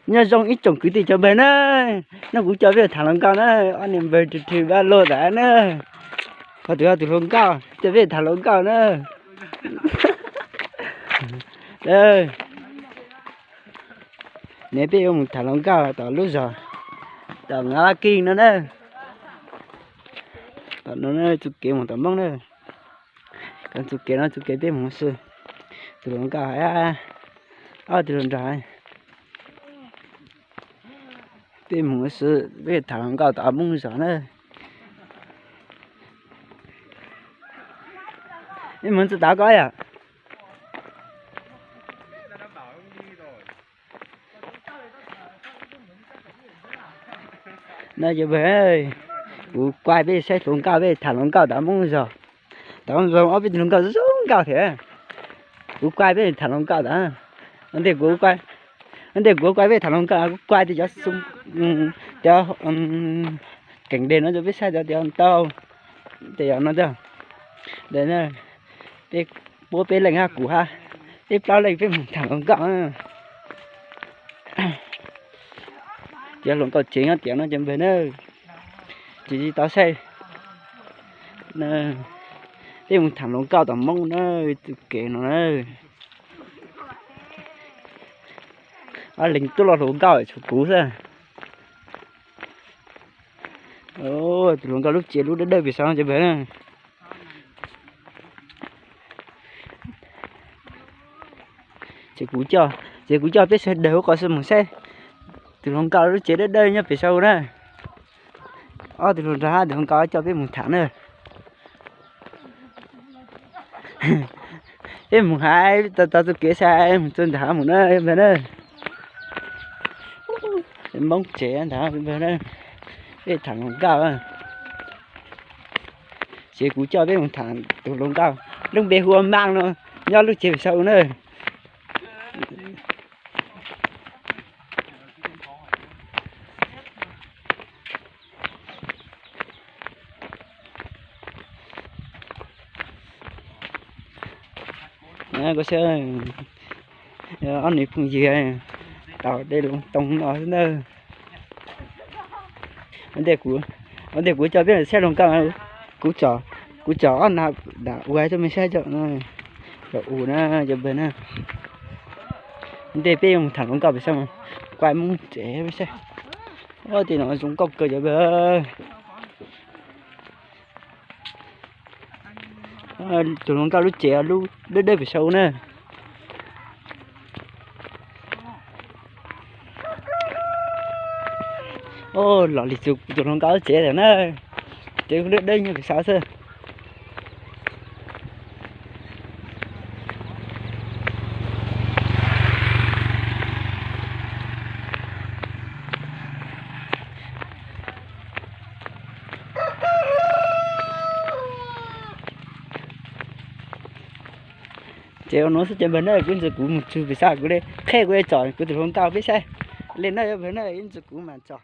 Nyob zoo ib tsoom kwv tij cov npawg na, no kuv coj peb tham hluas nkauj na, ob niag npawg rwg rwg vaj lug ntawd na, ho tus, ho tus hluas nkauj coj peb tham hluas nkauj na. Ne peb yuav mus tham hluas nkauj tom lub zos, tom Nab Laj Kij no na. Tom no txoj kev mus tom Moob na. Kom txoj kev no txoj kev peb mus xwb. Tus hluas nkauj hais, ob tug hluas nraug, peb mus xwb, peb tham hluas nkauj tom Moob zos na. Peb mus txog tod ko yom. No ces npawg, kuv kuaj peb saib hluas nkauj, peb tham hluas nkauj tom Moob zos. Tom Moob zos ob peb tug hluas nkauj zoo nkauj thiab. Kuv kuaj peb tham hluas nkauj tom, ua ntej kuv, ua ntej kuv kuaj peb tham hluas nkauj, kuv kuaj tej cov, cov keem dej no rau peb saib, cov ntau, tej yog no, peb, puab peb leeg hab kuv hab, peb plaub leeg peb mus tham hluas nkauj. Cov hluas nkauj tsev nyob tiam no cov npawg na, tsis tau saib. Peb mus tham hluas nkauj tom Moob na, txoj kev no na. Ob leeg tuaj loj hluas nkauj tshuav kuv xwb. Tus hluas nkauj lub tsev lub dawb dawb pem saud cov npawg na. Ces kuv coj, ces kuv coj peb sawv daws ua qhov xwb mus saib tus hluas nkauj lub tsev dawb dawb nyob pem saud na. Ob tug hluas nraug hab tus hluas nkauj coj peb mus tham na. Peb mus hais tau txoj kev saib mus txog ntawm hav mus na npawg na. Moob tsev ntawd npawg na, peb tham hluas nkauj. Ces kuv coj peb mus tham tus hluas nkauj lub npe hu ua Maaj no, nyob lub tsev pem saud na. Koj saib, ob niag phooj ywg taug dej loo too no xwb na. Ua ntej kuv coj peb saib hluas nkauj, kuv tsom, kuv tsom ob nag dam ua tuaj mej saib cov, cov us na, cov npawg na. Ua ntej peb yuav mus tham hluas nkauj pem saud, kuaj Moob tsev peb saib. Tej no zoo nkauj kawg cov npawg. Tus hluas nkauj lub tsev lub dawb dawb pem saud na. Los li tus hluas nkauj lub tsev lawm na. Tsev kuj dawb dawb nyob pem saud xwb. Ces ua nuav xwb cov npawg na, ib ntsis kuv mus txug pem saud kuv le qheb kuv le tsom kuv tus hluas nkauj peb saib. Le na cov npawg na, ib ntsis kuv mam tsom.